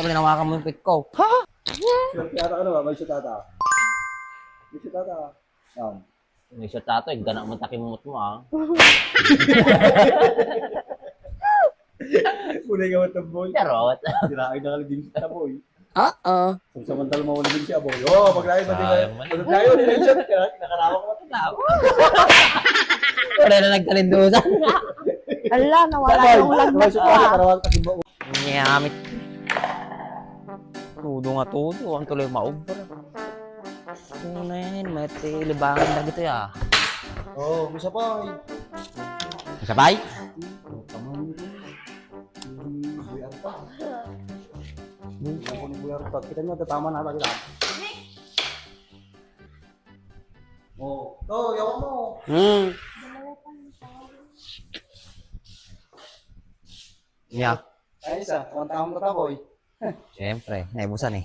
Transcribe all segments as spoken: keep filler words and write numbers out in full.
Kami nawakan mo yung pit ko. Swerte ata ka na ba? May shoot ata. May shoot ata. Yan. May shoot ata, eh. Gana mo takimot mo, ah. Unay ka matang, boy. Charot. Sirain na ka lang din sa boy. Oo. Kung samantala mawala din siya, boy. Oh, paglain ba, di ba? Sayang man. Paglain, di ba? Nakarama ko matang. Wala na nagkalindusan. Ala, nawala yung lagnat ko, ah. Karawang kasi ba? Nyamit. Todo nga todo, ang tuloy maubra. Ano na yan? May libangan na gito, ah. Oh, masapay. Masapay? Tama mo ito. Hindi, Kuya Arta. Hindi ako ni Kuya Arta. Kita nyo, tatama na talaga. Oh, to, yawan mo. Hmm. Yeah. Ay, isa. Ang tama mo, boy. Siyempre, naibusan eh.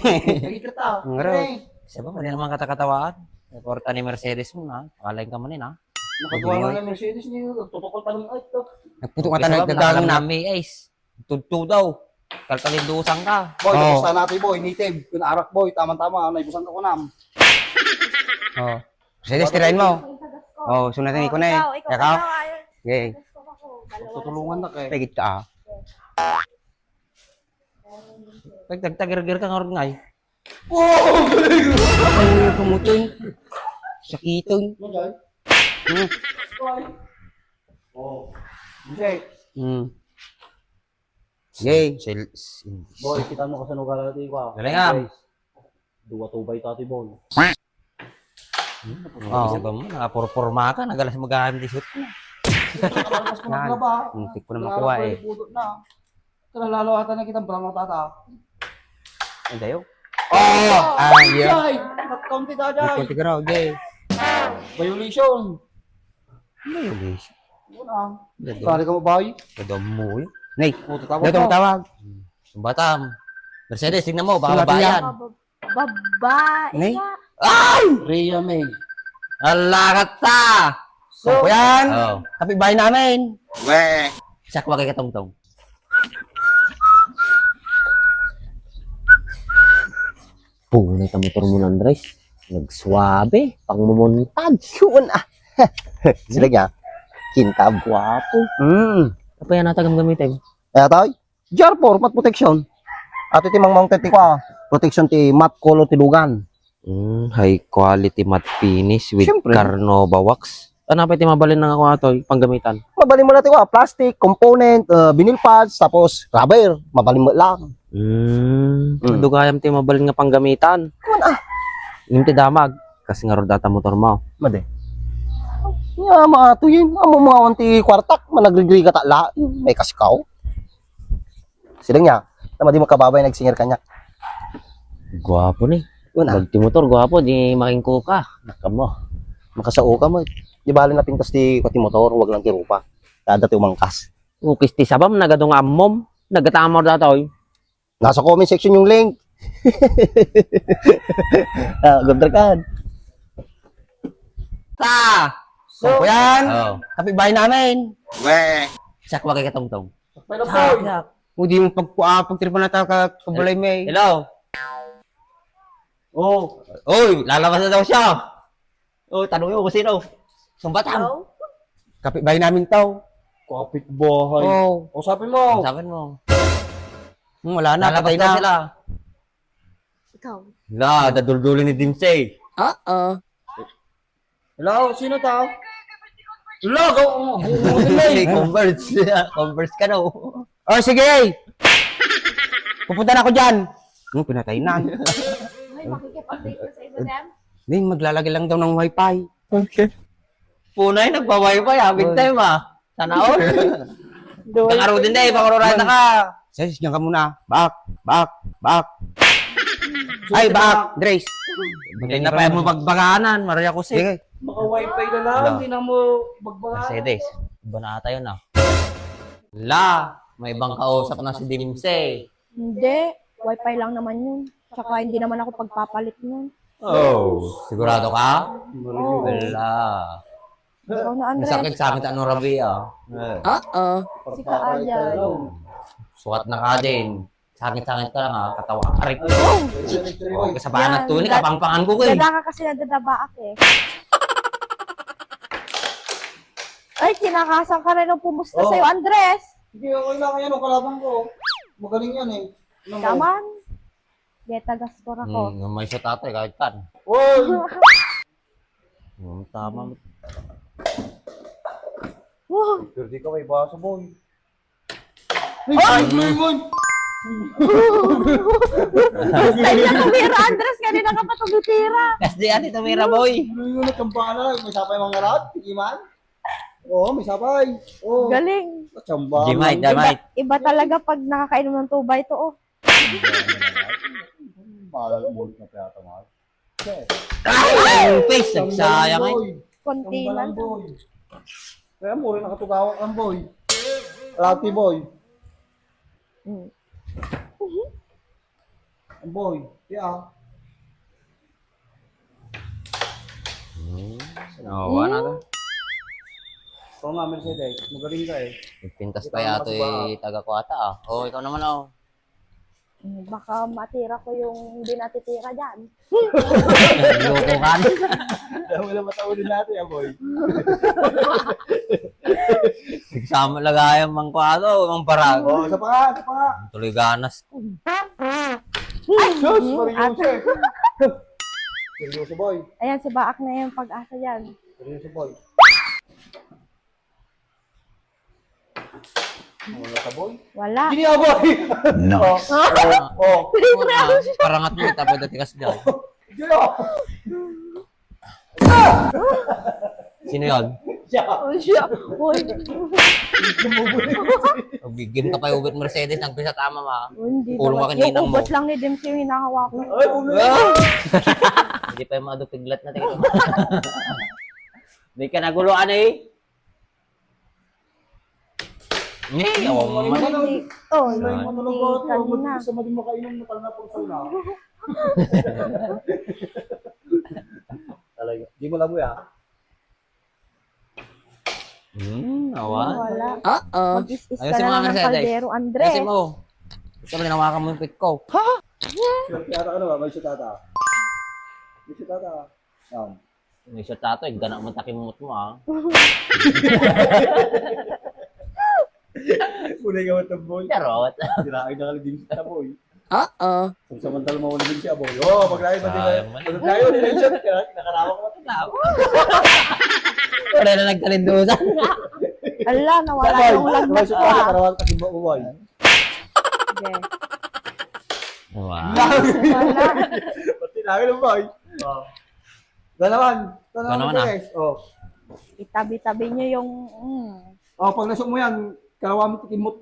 Nagkikita. Ang araw. Hey. Siya ba, mali naman katakatawaan. May kwarta ni Mercedes mo na. Pakalain ka man eh, na. Nakatuwa na ng Mercedes niyo. Tutukol pa ng ay, to. Nagputok ka talaga, nagdadang na. May ice. Tudto daw. Kalkalindusan ka. Boy, oh. Tapos na natin, boy. Native. Kung arak, boy. Tama-tama. Naibusan ka ko, nam. Oh. Mercedes, tirain mo. Oh, sunatan ko na eh. Ikaw, ikaw, ikaw, ikaw, ay. Okay. Tutulungan na ka eh. Pigit ka, ah. Tag-, tag-, tagirgir ka nga ron nga eh. Oh, galing! Ay, kumutin. Sakitin. Ano, guys? Hmm. Oh. Bisay. Hmm. Yay. Sel-, s-, boy, kita mo kasano ka natin, ba? Galing, ah. Guys. Duwa tubay tati, boy. Hmm, oh, isa ba mo? Nakapurporma ka, nagalas mo gamit isut na. Mas ko maglaba. Hindi ko na makuha eh. Pudot na. Kaya lalo ata na kitang brown out ata. Ang dayo? Oh! Ah, yeah. Ay! Nagkaunti ka, Jai. Nagkaunti ka raw, Jai. Violation. Violation? Yun ah. Gado. Pare ka mo, boy? Gado mo, eh. Nay, oh, tatawag daw mo. Tawag. Batam. Mercedes, tingnan mo, baka babae yan. Bab-, babae nga. Ay! Rhea May. Ala ka ta! So, so, yan. Oh. Kapitbahay namin. We. Siya, kuha kay Katongtong. Punay ta motor mo, Andres. Nagsuabe, pangmumontag. Yun, ah. Sila niya. Kintab, guwapo. Mm. Apa yan ata gamgamitin? Eh, atoy? Jar four, mat protection. At iti mang mounted ti kwa, protection ti mat color ti lugan. Mm, high quality matte finish with Siyempre. Carnauba wax. Ano pa iti mabalin nga kung atoy panggamitan? Mabalin mo lang ti kwa, plastic, component, uh, vinyl pads, tapos rubber. Mabalin mo lang. Mm, mm. Dugayam ti mabalin nga panggamitan. Kuman ah. Yung ti damag, kasi nga rodata motor mo. Made. Nga, mga tuyin, amo mga wanti kwartak, managrigriga ta la, may kaskaw. Sila niya, na madi makababay nagsinger kanya. Guwapo ni. Una. Pag ti motor, guwapo, di makingko ka. Nakamo. Makasao ka mo. Di bali na pintas ti, ti motor, wag lang ti rupa. Kada ti umangkas. Ukis ti sabam, nagado nga ammom. Nagatamor datoy. Nasa comment section yung link. Ah, good record. Ta! So, yan. Oh. Kapitbahay namin. We. Sakwa kay Katongtong. Pero boy. Hindi mo pagkuha, pagtripan na tayo ka, kabalay may. Hello? Oh. Oy, lalabas na daw siya. Oh, tanong mo kung sino. Sumbatan. Hello? Kapitbahay namin to. Kapitbahay. Oh. Usapin mo. Usapin mo. Hmm, wala na, lalabas patay na sila. Ikaw. La, daduldulo ni Dimsey. Oo. Hello, sino to? Hello, go. Hey, converts. Converts ka daw. Oh, sige. Pupunta na ako dyan. Hmm, pinatay na. Ay, makikipag-date ka sa iba, Dan? Hindi, maglalagay lang daw ng wifi. Okay. Punay, nagpa-wifi, ah. Big time, ah. Sana all. Doon. Kakaroon din, eh. Pakaroon na ka. Sis, diyan ka muna. Back, back, back. Ay, back, Grace. Hindi na pa mo bagbaganan, Maria Jose. Sige. Baka wifi na lang, hindi na mo bagbaganan. Mercedes, iba na ata yun, ah. La, may ibang kausap na si Dimsey. Hindi, wifi lang naman yun. Tsaka hindi naman ako pagpapalit nun. Oh, sigurado ka? Wala. Ikaw na, Andres. Masakit sa akin, ano, Rabia? Oo. Si Kaayan. Sukat na ka din. Sangit-sangit ka lang, ha, katawa. Aray. Oh, kasabahan na to, ni kapangpangan ko, eh. Dada ka kasi nadadabaak, eh. Ay, kinakasan ka rin ang pumusta sa'yo, Andres. Sige, okay lang yan, ang kalaban ko. Magaling yan, eh. Kaman. Beta, gaskor ako. Hmm, may sa tatay, kahit kan. Uy! Hmm, tama. Wow! Pero di ka may basa, boy. Ay! Ay! Ay! Ay, tumira, Andres, kanina ka pa tumitira. Kas di, ati tumira, boy. Ano yung nagkampana? May sapay mga rat? Iman? Oo, may sapay. Oo. Galing. Chamba. Di, mate, lang. Di, mate. Iba, iba talaga pag nakakainom ng two by two, oh. Bahala, umulit na kaya ito, mate. Ay! Ang face, nagsayang, eh. Konti lang, boy. Kaya mo rin nakatugawak lang, boy. Rati, boy. Mm. Ang boy, yeah. Hmm. Nawawa na to. Oo nga, Mercedes. Magaling ka, eh. Nagpintas pa yata, eh, taga Kuwata, ah. Oh, ikaw naman, oh. Hmm, baka matira ko yung hindi natitira dyan. Loko ka. Kaya wala mataulin natin, ah, boy. Nagsama lagayan mang kwado, mang barago. Oh, isa pa nga, isa pa nga. Tuloy ganas ko. Ay, Diyos, Maria Jose. Seryoso, boy. Ayan, si Baak na yung pag-asa dyan. Seryoso, boy. Wala ka, boy? Wala. Hindi ako, boy. No. Oh, oh, oh. Parangat mo, tapos dati kas dyan. Diyan ako. Sino yun? Siya. Oh, siya. Hoy. Gigim ka pa yung ubit Mercedes, nagpisa tama, ma. Oh, hindi. Ulo ka naman. Yung kinang mo. Ubot lang ni Dims yung hinahawakan. Ay, ulo. Ah! Hindi pa yung mga dupiglat na tingin. Hindi ka naguluan, eh. Ni, awa mo man. Hindi. Oh, hindi kanina. Sa mali makainom na pala na pursa na. Talaga. Di mo laboy, ah. Hmm, awa. Wala. Uh-oh. Mag-is-is ka na lang ng kaldero, Andres. Ayusin mo. Gusto mo, hinawakan mo yung pit ko. Ha? Swerte ata ka na ba? May shoot ata. May shoot ata. Yan. May sa tato, eh, gana mo takimot mo, ah. Unay ka matambol. Charot. Diraag na ka na din sa taboy. Uh-oh. Kung samantala mo din siya, boy. Oh, paglain pa din. Sayang man. Paglain pa din siya, nakarawa ko matatawa. Wala na nagkalindusan. Ala, nawala yung lagnat ko, ah. Karawang takimot mo, boy. Okay. Wow. Wala. Pati na, boy. Oh. Ikaw naman. Ikaw naman, ah. Guys. Oh. Itabi-tabi niyo yung, mm. Oh, pag nasok mo yan, karawa mo tikimot.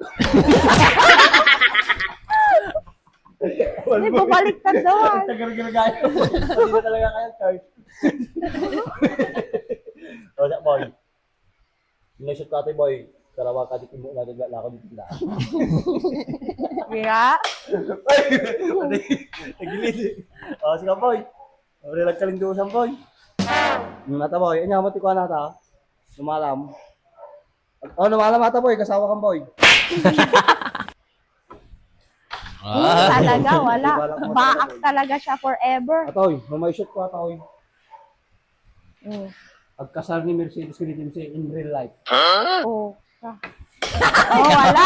Hindi, babaliktad daw, ah. Tagal-galagay. Hindi na talaga kaya, Charles. Oh, sa boy. Yung shoot ka, Ate Boy. Karawa ka, di mo na naglako dito na. Kaya? Ay! Ate, tagilid. Oh, sige, boy. Wala lang kalindusan, boy. Yung nata, boy. Anya, matikuan nata. Lumalam. Oh, lumalam ata, boy. Kasawa kang boy. Ah. Talaga, wala. Baak talaga siya forever. Atoy, mamay shoot ko, atoy. Mm. Pagkasal ni Mercedes kay James in real life. Oh. Ah. Oh, wala.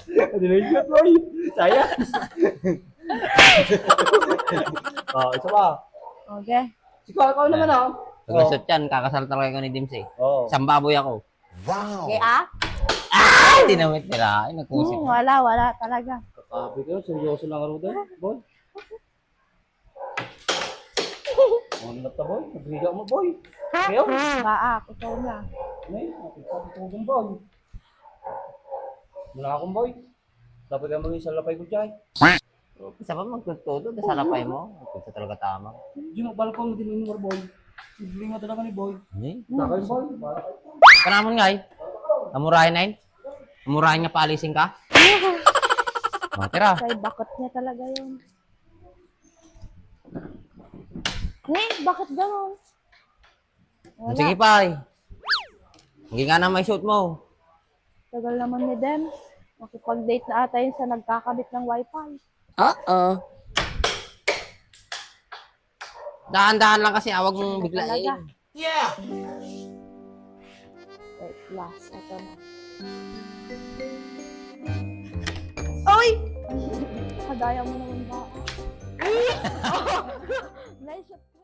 Hindi na yung shoot, boy. Sayang. Oh, isa pa. Okay. Ikaw, ikaw naman, ah. Pag nashoot yan, kakasal talaga ni James, eh. Oo. Isang baboy ako. Wow! Okay, ah? Ay! Dinamit nila. Ay, nagkusip. Hmm, wala, wala talaga. Kakabi kayo, seryoso lang, Rudo. Boy. Ano na ta, boy? Nagriga mo, boy. Kayo? Baak, ikaw na. Ay, nakita ko itong boy. Muna akong boy. Dapat ka maging salapay ko, Jai. Isa pa magtutulog, salapay mo. Ito talaga tama. Di mo, bala pa mo din yung boy. Hindi nga talaga ni boy. Hindi. Baka yung boy, bala ka. Kanamon nga eh. Amurahin na yun. Amurahin nga palising ka. Matira. Kay bakit niya talaga yun. Ni, bakit ganun? Wala. Sige pa eh. Hindi nga na may shoot mo. Tagal naman ni Dem. Makipag-date na ata yun sa nagkakabit ng wifi. Oo. Dahan-dahan lang kasi, awag mong bigla Talaga. eh. Yeah! Wait, last. Ito na. Oy! Kadaya mo naman ba? Nice shot.